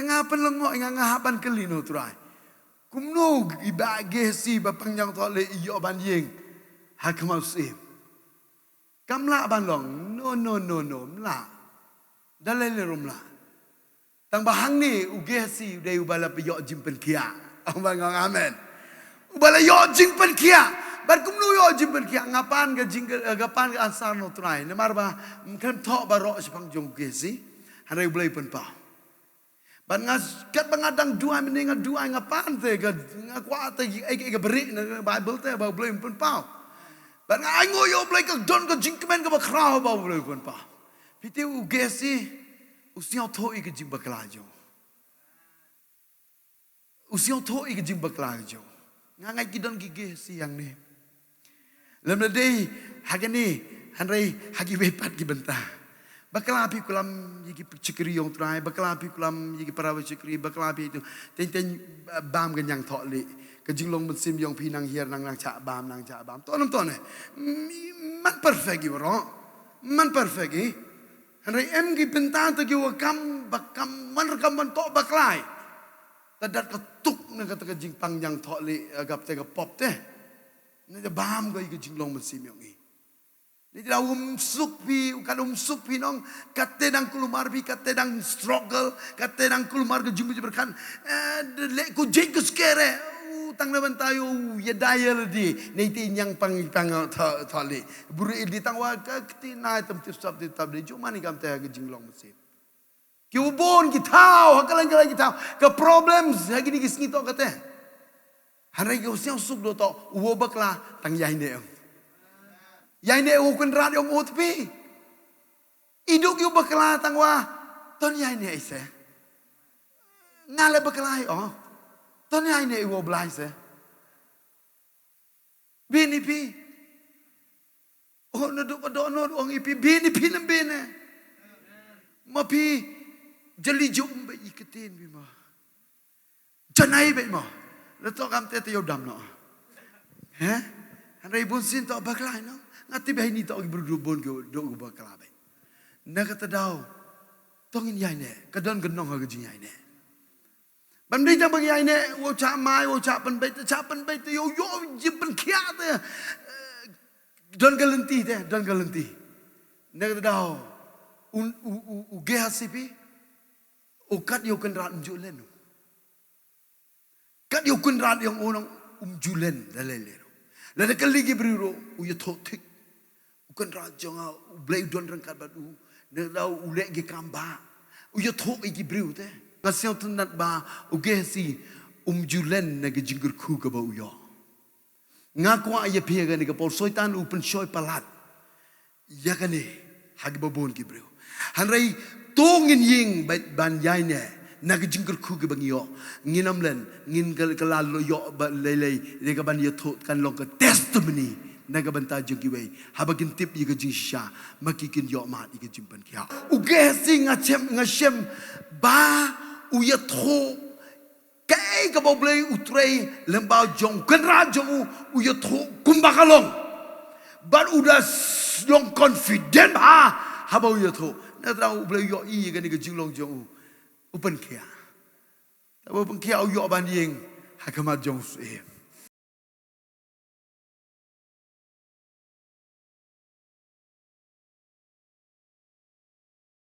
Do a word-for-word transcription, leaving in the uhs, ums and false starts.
Nga pynlyngngoh, nga nga hap ban kylli, no Trai. Kumno i Bah Gehasi ba pang ñiangthohlieh i ïoh ban ïeng ha khmat u syiem? Kam lah ban long. No, no, no, no, ym lah. Da lei lei ruh ym lah. Tang ba hangne u Gehasi u dei uba la ïoh jingpynkhiah. Ong ba nga ong amen. Uba la ïoh jingpynkhiah. Bad kumno ïoh jingpynkhiah? Nga pan ka jing, nga pan ka answer, no Trai. Namar ba ym khlem thoh baroh shaphang jong u Gehasi. Hynrei U Blei u pynpaw. Bad nga, katba nga dang duwai mynne, nga duwai, nga pan te, nga, nga kwah te, ei, ei, ka bri na Baibl te ba U Blei un pynpaw. Bad nga ainguh ïa U Blei, ka don ka jingkmen kaba khraw ba U Blei un pynpaw. Phi tip, u Gehasi u sngewthuh ïa ka jingbakla jong u. U sngewthuh ïa ka jingbakla jong u. Nga ngeit ki don ki Gehasi hangne. Lem la dei ha kane, hynrei ha kiwei pat ki bynta. Bakla phi kulam ïa ki shakri jong u Trai, bakla phi kulam ïa ki para shakri, bakla phi tu. Teng teng, eh, bam ka ñiangthohlieh. Ka jinglong mynsiem jong phi nang hiar, nang, nang shah bam, nang shah bam. To nam to ne. M-, man perfect ïa baroh. Man perfect ïa. Hynrei em ki bynta te kiwa kam, ba kam, man ruh kam ban toh bakla. Te dat ka tuk na kata ka jingpang ñiangthohlieh, eh, kap te ka pop te. Na ja bam ka ïa ka jinglong mynsiem jong i. Ni da um suk phi, u kat um suk phi nong, kat te dang kulmar phi, kat te dang struggle, kat te dang kulmar ka jingmut jingpyrkhat. Eh, de leh ko jing ko skere. U tang na bynta ïa u, ïa da ïa lade. Nei te ñiangpang pang tho, thohlieh. Buri di tang wa ka kti nai tam tip sap tip tap de. Ju mani kam te ka jinglong mynsiem. Ki u bun ki thaw, ha ka lain ka lain ki thaw. Ka problems, ha kini ki sngi toh kata. Hynrei ki u sngewsuk do toh, u wa bakla, tang ïaineh ong. Ïaineh u Kynrad ong u tpi. Iduh ki u bakla tang wa, ton ïaineh i se. Nga le bakla i o. Ton ïaineh i wa Blai se. Bin i phi. O, na duk ka doh no ong i phi, bin i phi nam bin e. Ma phi, jali jum ba i ktien bi ma. Janai ba ma. La toh kam te te yow dam no. He? Hynrei bun sien toh bakla i no. Nga tip ba hini toh ki bru bun ki doh ki bakla ba. Na kata daw. Tong in ïaineh. Ka don ka nong ha ka jingïaineh. Ban dei tang ba ngi ai ne, wow chah mai, wow chah pynbeit, chah pynbeit, yow, yow, jingpynkhiah te. Eh, don ka lynti te, don ka lynti. Na ka daw, un, u, u, u Gehazi phi, u kat ïa u Kynrad um ju len. Kat ïa u Kynrad ïa u nong um ju len, da lei lei ruh. Lada kylli ki briew ruh, u ïathuh thik. U Kynrad jong nga, U Blei u don ryngkat bad u, na ka daw u leh ki kam ba. U ïathuh ïa ki briew te. Nga sngewtynnat ba, u Gehazi, um ju len na ka jingkyrkhu kaba u ïoh. Nga kwah ïa phi ïa kane ka por Soitan u pynshoi palat. Ïa kane, ha kiba bun ki briew. Hynrei, to ngin ïeng bad ban ïaineh, na ka jingkyrkhu kaba ngi ïoh. Ngin ym len, ngin ka, ka la ïoh ba lei lei, ïa kaban ïathuh kan long ka testimony, na ka bynta jong kiwei. Haba kin tip ïa ka jingshisha, ma ki kin ïoh mad ïa ka jingpynkhiah. U Gehazi nga shem, nga shem, ba, u ïathuh, kaei kaba U Blei u trei lyngba jong u Kynrad jong u, u ïathuh kumba ka long. Bad u da s-, long confident bha, haba u ïathuh. Na ka daw U Blei u ïohi ïa kane ka jinglong jong u. U pynkhiah. Haba u pynkhiah u ïoh ban ïeng ha khmat jong u Syiem.